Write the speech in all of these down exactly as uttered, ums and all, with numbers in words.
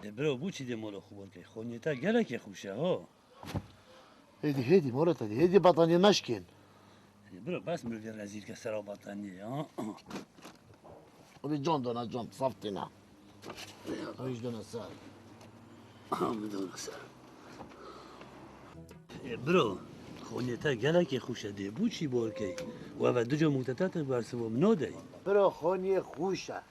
E, bro, bû çi dê mola xwe bor key? Xoniyê te gelekê xweş e, ho? Hêdî, hêdî, mola te dî. Hêdî bataniyê meşkên. E, bro, bes mirovê rezîl ke sera bataniyê, ha? O bir can dana can, saf têne. O hiç dana ser. Ha, bir dana ser. E, bro, xoniyê te gelekê xweş e dê. Bû çi bor key? We ve du camûk te te bersivo min o dey. Bro, xoniyê xweş e.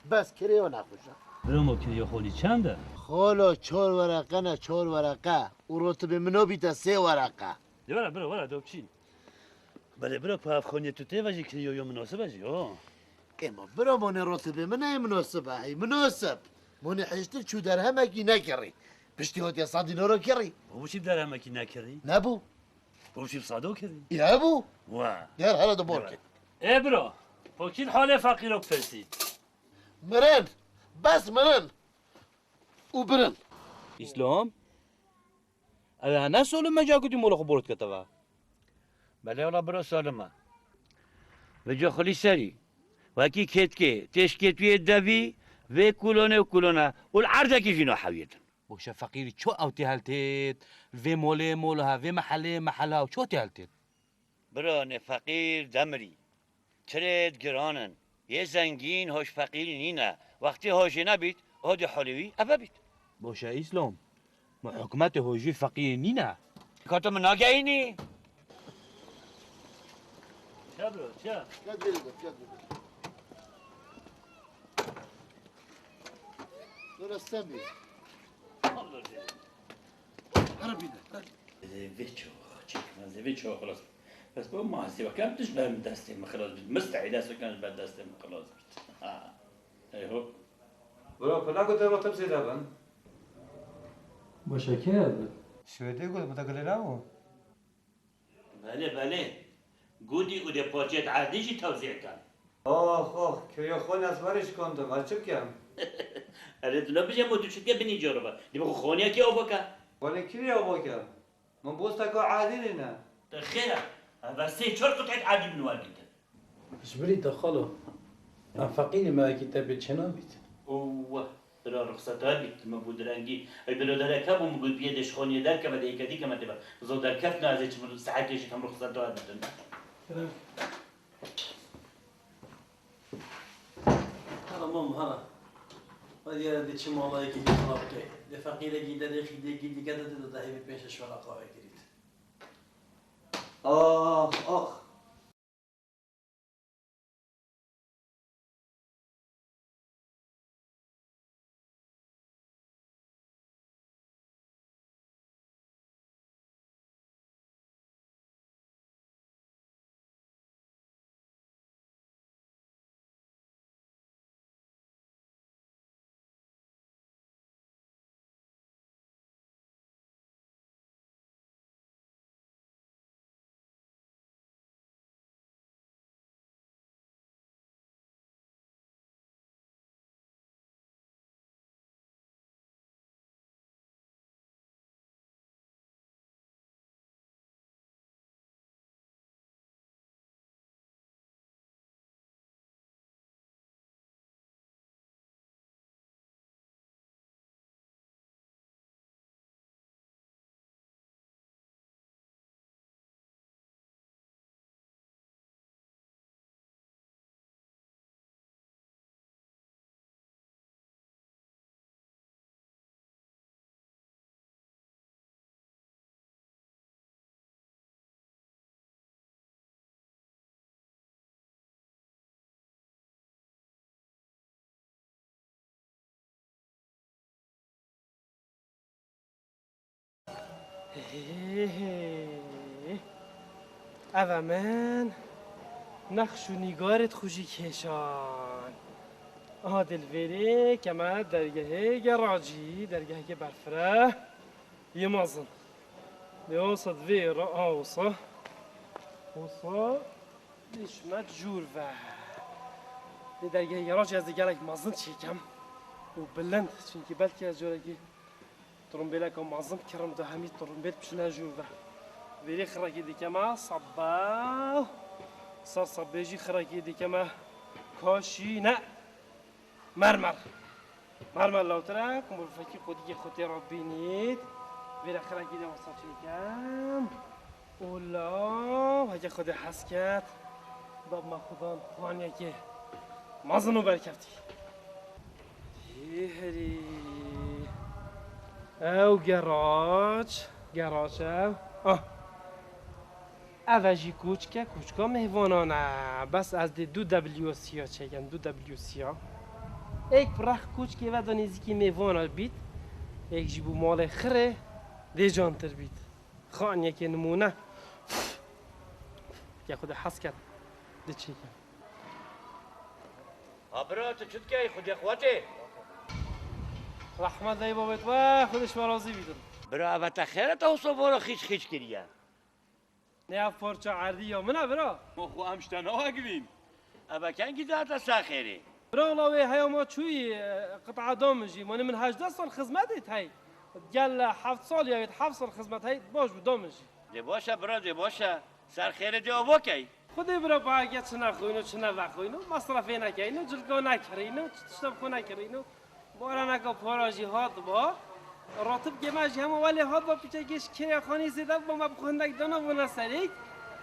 Bes kirêyo nexweş e. Bro, mo kirêyo xonî çend e? Xolo, çor wereqe ne, çor wereqe. Û rotibê min o bîte sê wereqe. De were, bro, were, do biçîn. Belê, bro, pa ev xoniyê tu tê ve jî kirêyo yo minosib e jî, o. Ê ma bro, monê rotibê min neyê minosib e, hey minosib. Monê hêştir çû derhemekî nekirî. Piştî hotê sedî noro kirî. Bo çi derhemekî nekirî? Nebû. Bo çi sado kirî? Ê hebû. Wa. Der here de bor kir. Ê bro, pokîn halê feqîro pirsî. Mirin! Bes mirin! Û birin! Îslam? Ew hene solim e, ca ku tu mola xwe bor dike te ve? Belê wela biro solim e. Vêca xulî serî. Wekî kêtkê, têşkêtuyê devî, vê kulonê û kulona. Û li erdekî jî nahewiyêtin. Boşe feqîrî ço ew tê heltêt, vê molê mola he, vê mehelê mehela he, ço tê heltêt. Biranê feqîr demirî. Tirêd giran in. Yê zengîn hoj feqîrî nîne. Wextê hojê nebît, odê holê wî eve bît. Boşe Îslam. Mi hikûmetê hojî feqîrî nîne. Ka tu min nagehînî? Çe bro, çe? Gel beri de, gel beri de. Dur, sen bir. Her bir de, her. Vê çawa, çek, ez vê çawa xilas bûm. Bes bo ma hesê weke em tu ji ber min destê min xilas bît. Mistehî dest weke ji ber destê min xilas bît. Ha. Ey ho. Bro, pila ku te rotim zêde bin. Başa kê ev? Swêdê got, bi te gilê nabû? Belê, belê. Gundî û dê parçeyê di erdê jî tewzî kin. Ox, ox, kiriyo xon ez werê ji kon dim, ez çi bikim? Erê, tu nebijê mo tu çi dike binî coro be. Dê bi xwe xoniyekê ava ke. Wanê kiriye ava ke? Min bosteka erdî nîne. Te xêr e. Ev sê çar qut'et erdî min wergirtin. Ji birî te xalo. Em feqîrî me, ekî te pê çênabît. Û weh, bira ruxseta bît, min bû direngî. Ey bira derek hebû, min got, biyê dê ji xoniyê derkeve, dê yekê dî keme tê be. Zo derkeftina, ez ê çi min sehekê ji kem ruxseta bitin. Hera mam, hera. Hadi ya dê çi malayekî dî xirab key. Dê feqîrekî de dê xîdekî dî kete tê de dehê pênc şeş wela qawê kirît. Ax, ax. Ev e min nexş û nîgarê xwe jî kêşan. Aha, dê li vêrê keme dergehê geracî, dergehekê berfireh. Yê mezin. Dê wisa divê re a wisa. Wisa dê şime jûr ve. Dê dergehê geracî ez dê gelek mezin çêkem û bilind. Çunkî belkî ez carekî trumbêleka mezin bikirim, da hemî trumbêl biçine jûr ve. Vêrê xirekî dikeme sebbe. Ser sebbê jî xirekî dikeme kaşî ne. Mermer. Merhaba lawtira, ku mirofekî xwedî yê xwe tê re bînît. Vêre xirekî de wesa çêkem. Ola, heke Xwedê hez ket. Dab me xudan xaniyekê mezin û berkeftî. Hê herî. Ew geraç, geraç ew. Ah. Ev e jî koçke, koçka mêvanan e. Bes ez dê du W siya çêkem, du W siya. Êk bi rex koçkê ve de nêzîkî mêvana bît. Êk jî bû malê xirê, dê cantir bît. Xaniyekê nimûne. Ya Xwedê hez ket. Dê çêkem. Ha bira, tu çi dikey? Xwedê xwetê. Rehmet lê babet we, Xwedê ji we razî bîtin. Bira, eve te xêr e, te wisa vora xîç xîç kiriye? Ne ya parça erdî ya min e, bira. Ma xwe em ji te ne wek bîn. Eve kengî dihate ser xêrê? Bira, wela wê heya ma çûyî, e, qit'a da min jî. Manî min hejdeh sal xizmetê hey. Gel heft sal ya, heft sal xizmet hey, baş bû, da min jî. Dê baş e, bira, dê baş e. Ser xêrê dê ava key. Xwedê bira payeke çi nexwîno, çi nevexwîno, mesrefê nekeyno, cilka nekirîno, çi tişta bi xwe nekirîno. Baraneka para jî hat ba. Ratibkê me jî hema welê hat ba, piçekê ji kêrê xanî zêde ba, me bi xwe hindek dana bona serêk.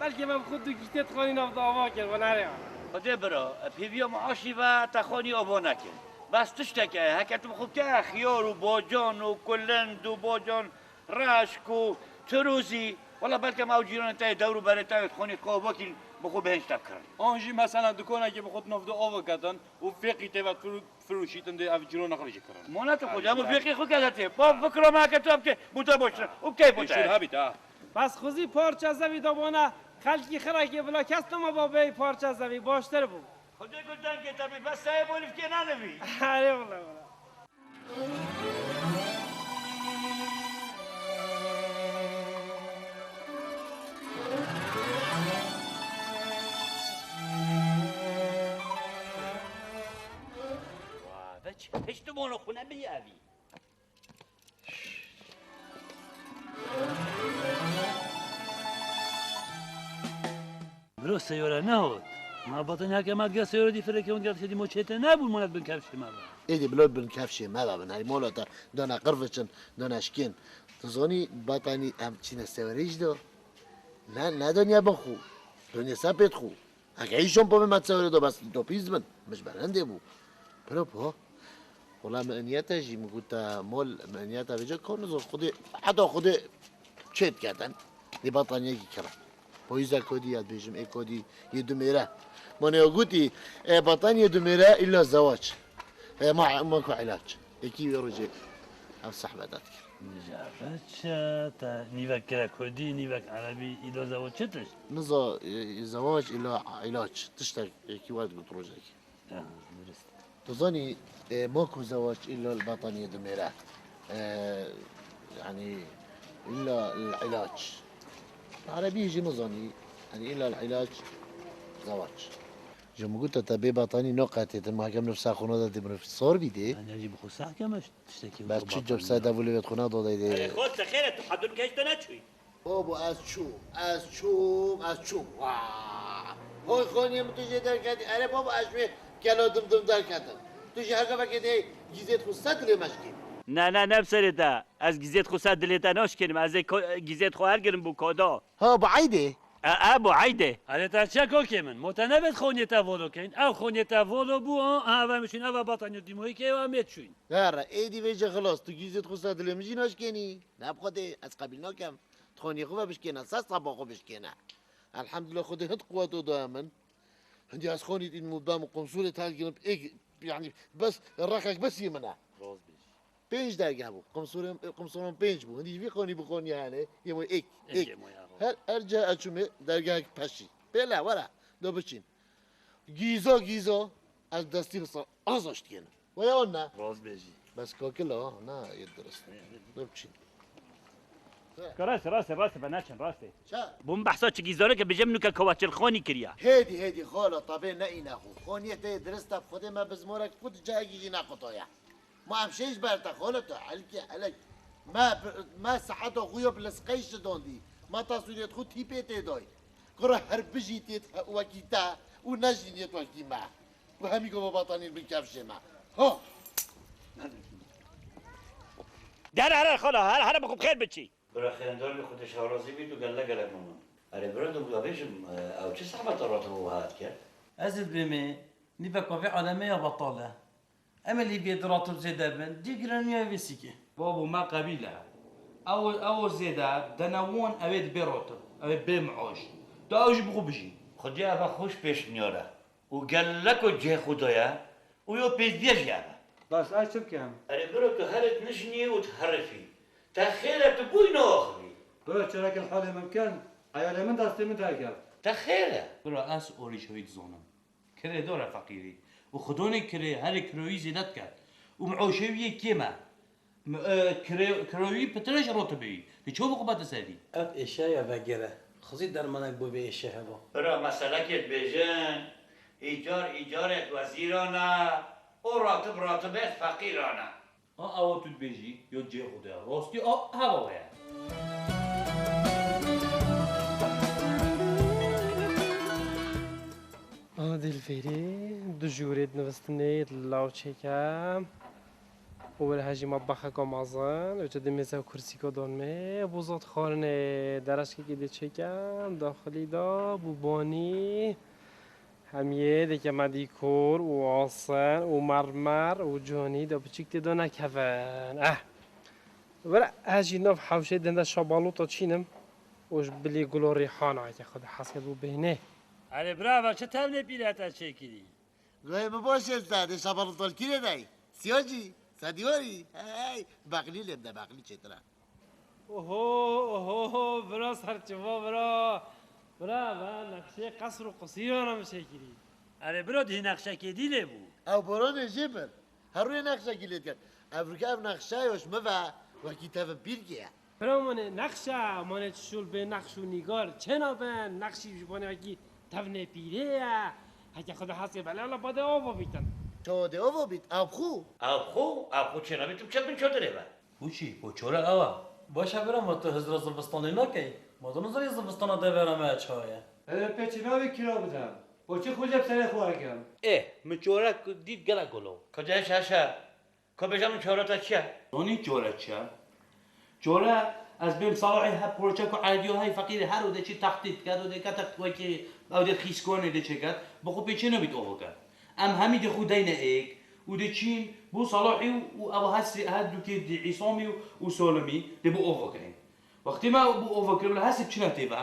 Belkê me bi xwe du gîtê dixanî nav de ava kir, bo nerê. Xwedê bira, pêviya me aşî ve te xanî ava nekin. Bes tiştek e, heke tu bi xwe bike xiyar û bacan û kulind û bacan reşk û tirozî. Wela belke me ew cîranê te yê dewr û berê te yê dixanî qava kîn bi xwe bihênc te bikirin. An jî mesela dikonekê bi xwe di nav de ava ketin û fêqî tê ve firu-, firûşîtin dê ev cîrona xwe jî kirin. Mona tu xwe cem û fêqî xwe kete tê. Ba fikra me ke tu ev ke bû te boş. Û key bû te. Şûr hebît ha. Bes xwezî parça zevî dabana xelkî xirekê bila kes nema babeyî parça zevî baştir bû. Xwedê ku dengê te bî, bes seyê bolîfkê nenivî. Erê wela, wela. Wa, veç, hiç tu bono xwe nebî evî. Bro, seyora nehot. Ma batanî heke ma diga seyora dî fireke hûn diga dişê dî mo çê te nebûn, monet bin kevşê me ve. Êdî bilo bin kevşê me ve bin. Herî mola te dana qirviçin, dana şikên. Tu zanî batanî em çîne seyorê jî do. Ne, ne danya bin xû. Danya sepêt xû. Heke îşon povê me çewrê do bes do pîs bin. Min ji ber hindê bû. Piro po. Wela min niyete jî min got te mol min niyete vêca kar nizon Xwedê heta Xwedê çêt ketin. Dê bataniyekî kira. Poyîza kodî ya dibêjim ê kodî yê du mêre. Mane ya gotî, e, bataniyê du mêre îlla zewac. E, ma, ma ku ilac. Êkî wê rojê ev sehbeta dikir. Nijara çi? Te nîvek kire kurdî, nîvek erebî, îlo zewac çi tişt? Niza, e, zewac îla ilac, tiştek êkî wet got rojekê. Ya, durist. Tu zanî, e, ma ku zewac îla li bataniyê dimêre. E, yanî, îla li ilac. Erebî jî nizanî, yanî îla li ilac zewac. Ji min got te bê batanî naqetê, tu ma hekem nifsa xwe nade dê mirov sor bî dê. Yanî ji bi xwe seh keme. Tiştekî Bes çi cebse de vûlê vet xwe nado de. Erê xwe te xêre tu hedûn keş de neçûyî. Babo ez çûm, ez çûm, ez çûm. Wa! Hoy xoniyê min tu jê derketî. Erê babo ez ji wê kela dimdim derketim. Tu jî her gavekê dê gîzêt xwe ser dilê me şikî. Ne, ne, ne bi serê te. Ez gîzêt xwe ser dilê te naşkênim. Ez ê ko-, gîzêt xwe her girim bû koda. Ha, bi eydê. E, e, bû eydê. Erê te çe kokê min? Mo te nebêt xoniyê te volo keyn. Ew xoniyê te volo bû, a, a, eve min şûn, eve bataniyê dîmoyî ke, ew em ê çûyn. Here, êdî vêce xilas, tu gîzêt xwe ser dilê min jî naşkênî. Ne bi Xwedê, ez qebîl nakem. Tu xoniyê xwe ve bişkêne, ser seba xwe bişkêne. Elhamdulillah, Xwedê hind quwet û daye min. Hindî ez xonî dîn û bem û qumsûrê te girim, êk, yanî, bes, rexek bes yê min e. Rast bêjî. Pênc dergeh bû. Qumsûrên, qumsûran pênc bû. Hindî vî xonî bi xonî hene, yê mo êk, êk. Êk yê mo ya. Her, her cih ez çûmê dergehek peşî. Pêle, were, do biçîn. Gîza, gîza, ez destî bi ser azaş dikênim. Waya wan ne? Rast bêjî. Bes kakil a, ne yê dirist. Ê, ê. Do biçîn. Ka rast, rast, rast, be neçin, rast. Ça? Bûm behsa çi gîzane ke bêje min ke kawaçil xonî kiriya. Hêdî, hêdî, xala, tabê ne îne xwe. Xoniyê te yê dirist e, Xwedê me bi zimorek xwe di cihekî jî nequtaya. Ma em şêj ber te xole tu, helkî helek. Me, me seheta xwe ya bi lisqey şidandî. Ma taswîrêt xwe tîpê tê dayî. Kura her bijîtêt wekî te û nejînêt wekî me. Ku hemî ku batanî bin kevşê me. Ho! De here, here, xala, here, here bi xwe bi xêr biçî. Bira xêrendar bî, Xwedê ji hew razî bît û gelek gelek memnûn. Erê bira, tu bêjim, e, ew çi sehbeta rotibû hat kir? Ez ê dibêjim, nîveka vê alemê ya betal e. Em ê lê vê di ratib zêde bin, cî giraniya vê sîkê. Babo me qebîl e. Ew, ew zêde, dene won, ew ê dibê ratib, ew ê bê miaş. Da ew jî bi xwe bijî. Xwedê eve xweş pêşniyar e. Û gelek ku cihê xwe daye û yo pêdiviya jî ev e. Bes ez çi bikim? Erê biro, tu herê dinişinî û diherifî. Te xêr e tu bûyî neaxivî. Biro, çêrekê li holê min bikin, eyalê min destê min derkevt. Te xêr e. Biro, ez orîşewî dizanim. Kirêdar e feqîrî. Û xidonê kirê herê kiroyî zêde diket. Û miaşê wî yê kêm e. M-, e, kire-, kiroyî pitir e ji rotibê wî. Lê çawa bixwe bete serî? Ev êşeya vegere. Xwezî dermanek bo vê êşe heba. Bira, meselekê dibêjin, îcar îcarê wezîran e û ratib ratibê feqîran e. A, ewa tu dibêjî, yo cihê xwe de. Rastî a, heva we ye. A dilfêrî, du jûrê di nivistinê, di law çêke. Û were hejî matbaxeka mezin, û tu di mêze û kursîka don me, bo zat xwarinê, dereşkekê dê çêkem, daxilî da, bo banî. Hemiyê dêke me dîkor û asin û mermer û canî da piçik tê da nekevin. Eh. Were hejî nav hewşê dende şabalota çînim û ji bilî gula rîhana, ke Xwedê hes kir bo bêhnê. Erê bira, eva çi tevnê pîrê te çêkirî? Guhê min baş e, te dê şabalık tolkî lê dey. Siyacî, sedîwarî, hey, baqlî lê bide, baqlî çêtir e. Oho, oho, bira serçiva bira. Bira, va nexşê qesr û qusîran em çêkirî. Erê bira, dihî nexşekê dî lê bû. Ew boranê jê bir. Her rûyê nexşekî lê diket. Evroke ev nexşe yo ji min ve wekî tevin pîrkê ye. Bira mane nexşe, mane çi şûl bê nexş û nîgar çê nabin, nexşî ji bo wekî tevnê pîrê ye. Heke Xwedê hesê bele, wela badê ava bîtin. Çawa dê ava bît? Ev xû? Ev xû, ev xû çê nabît, tu çek bin çadirê ve. Bo çi? Bo çore ew e. Baş e bira, ma tu hizra zivistanê nakey? Ma tu nizanî zivistana devera me çawa ye? Erê pê çi nabî kira bide. Bo çi xû jê bi serê xwe ekim? Ê, min çore dît gelek golo. Ka de heşe heşe. Ka bêje min çore te çi ye? Zanî çore çi ye? Çore, ez bêm salahê hep proçek û erdiya hey feqîrê her ode çi tehdît ket, ode kete wekî ew dê xîskonê dê çêket, bi xwe pê çê nebît ava ket. Em hemî dê xwe deyne êk û dê çîn bo salahî û ew hesê her dukê dê Îsamî û Salimî dê bo ava kirin. Wextê me bo ava kirin, li hesê çine tê ve.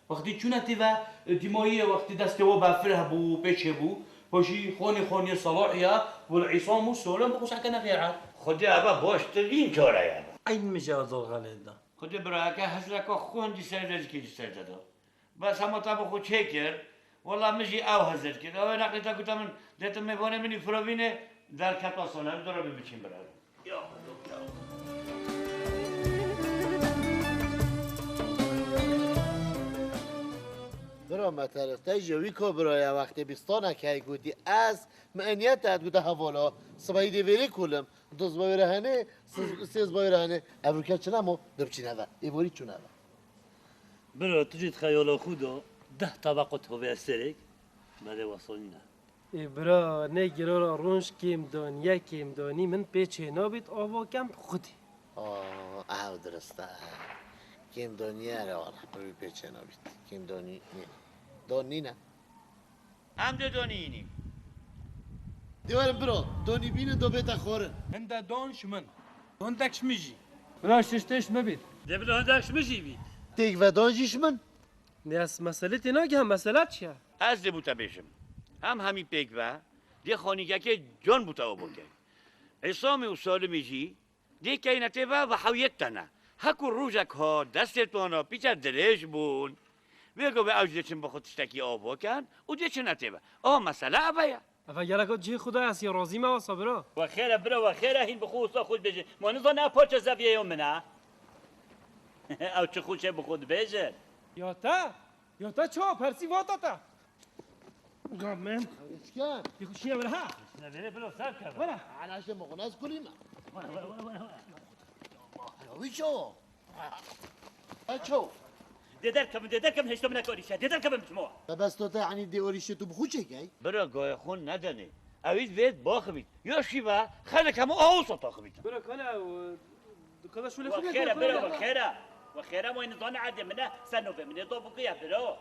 Wextê çûne tê ve, e, dîmayî ye, wextê destê we berfireh bû, pêçê bû, paşî xanî xanî ye, salahî ye, bo li Îsam û Solim bixwe sekene xêr e. Xwedê eve baştir în çare ye. Eyn min jî ew zor xelê da. Xwedê bira, heke hizreka xwe hindî ser de zikê jî ser de da. Bes hema te bi xwe çê kir, wela min jî ew hizir kir. Ew ê neqlê te gote min, dê tu mêvanê min î firovînê, derketa soner, dora bê biçîn bira. Ya, ya. Bira me terif, te jî wî ko bira ya wextê bîstanek hey gotî, ez mi eniyet et gote hevala, sibahî dê vêrê kolim, du ziba wêre hene, sê, sê ziba wêre hene, ev rûke çi nemo, dibçîne ve, êvarî çûne ve. Bira, tu jî di xeyala xwe de deh tabeqa tovê esterek, belê wesa nîne. Ê bira, ne girora rûnj kêmdaniye, kêmdanî min pê çênabît ava kem xwedî. Aa, ew dirist e. Kêmdaniye re wala, bi wî pê çênabît. Kêmdanî nîne. Don nîne. Em dê donî înîn. Dê werin bira, donî bînin do bête xwarin. Hinde don ji min. Hindek ji min jî. Bira şiştê ji min bît. Dê bira hindek ji min jî bît. Têk ve don jî ji min. Ne ez meselê tê nagihem, mesele çi ye? Ez dê bo te bêjim. Em hemî pêk ve dê xanîkekê can bo te ava kin. Îsamî û Salimî jî dê keyne tê ve ve hewiyet tene. Heku rojek hat destê wana pîçe dirêj bûn. Vê gavê ew jî dê çin bi xwe tiştekî ava kin û dê çine tê ve. A mesele eve ye. Eve gereka cihê xwe de ye, ez yê razî me wesa bira. We xêr e bira, we xêr e, hîn bi xwe wisa xwe dibêje. Ma nizane ev parça zeviyê ya min e. Ew çi xweş e bi xwe dibêje. Ya te? Ya te çawa persî vata te? Gamem. Üçgen. Yê xwe şiye were ha. Ne vere bira ser keve. Were. Ana işte mi xwe nas kulî me. Were, were, were, were, were. Ya wî çawa? Eço. Dê derkevin, dê derkevin, hêşta min neke orîşe. Dê derkevin çima? Te bes to te, yanî dê orîşê tu bi xwe çêkey? Bira, gayê xwe nedenê. Ew îd vêt baxivît. Ya şîve, xelek hemû aho sota xivît. Bira, kane ew, Dikada şule Wa xêr e, bira, wa xêr e. Wa xêr e, wa nizane erdê min e, senovê min ê to bûkiya, bira.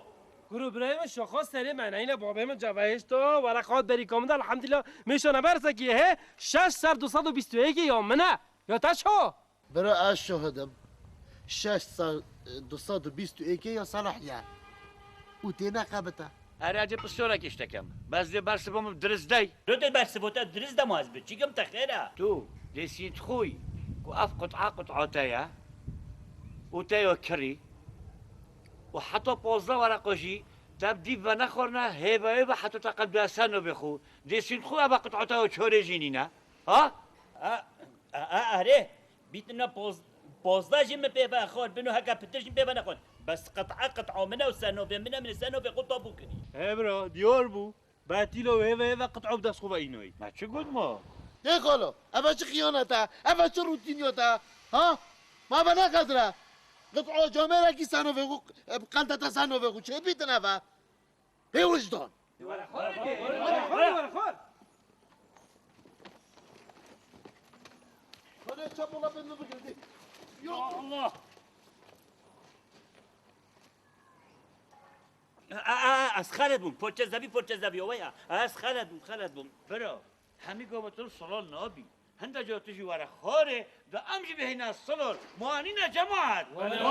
Kuro birayê min şaxa serê me, neyne babê min cevahişta, were qat berîka min de, elhamdülillah, mêşana bersekî, he, şeş ser du sed û bîst û yekê ya min e. Ya te ço? Bira, ez şahid im. Şeş ser du sed û bîst û yekê ya Selahî ye. Û têne qebite. Erê, ez ê pisyonekê ji te kem. Bes dê bersiva min dirist dey. Tu dê bersiva te dirist de, ma ez bi çi kim, te xêr e? Tu dê sîntxûy ku ev qut'a qut'a te ye û te ya kirî û heta pazdeh wereqa jî te bi dîv venexwarine, hêve hêve heta te qebdûye senovê xwe. Dê sîntxûy eva qut'a te ya çorê jî nîne. Ha? A, a, a, erê, bîtina poz-, pozdeh jî min pê ve xwar bin û heke pitir jî pê ve nexwar. Bes qit'a qit'a min e û senovê min e, min ê senovê xwe tabu kirî. He bira, diyar bû. Betîlo hêve hêve qit'a bi dest xwe ve înoyî. Me çi got ma? Dê xalo, eve çi xiyanet e? Eve çi rûtîniyat e? Ha? Ma ve neqedire. Qit'a camêrekî senovê xwe, qeltete senovê xwe. Çê bîtin eve? Bê wijdan. Hadi çapola beni bigirdi. Ya Allah. A, a, a, ez xelet bûm. Porçe zevî, porçe zevî, owe ya. Ez xelet bûm, xelet bûm. Bira, hemî gava tu solal nabî. Hinde ca tu jî were xwarê, da em jî bihêne solal. Ma nîne cemaet. Wele.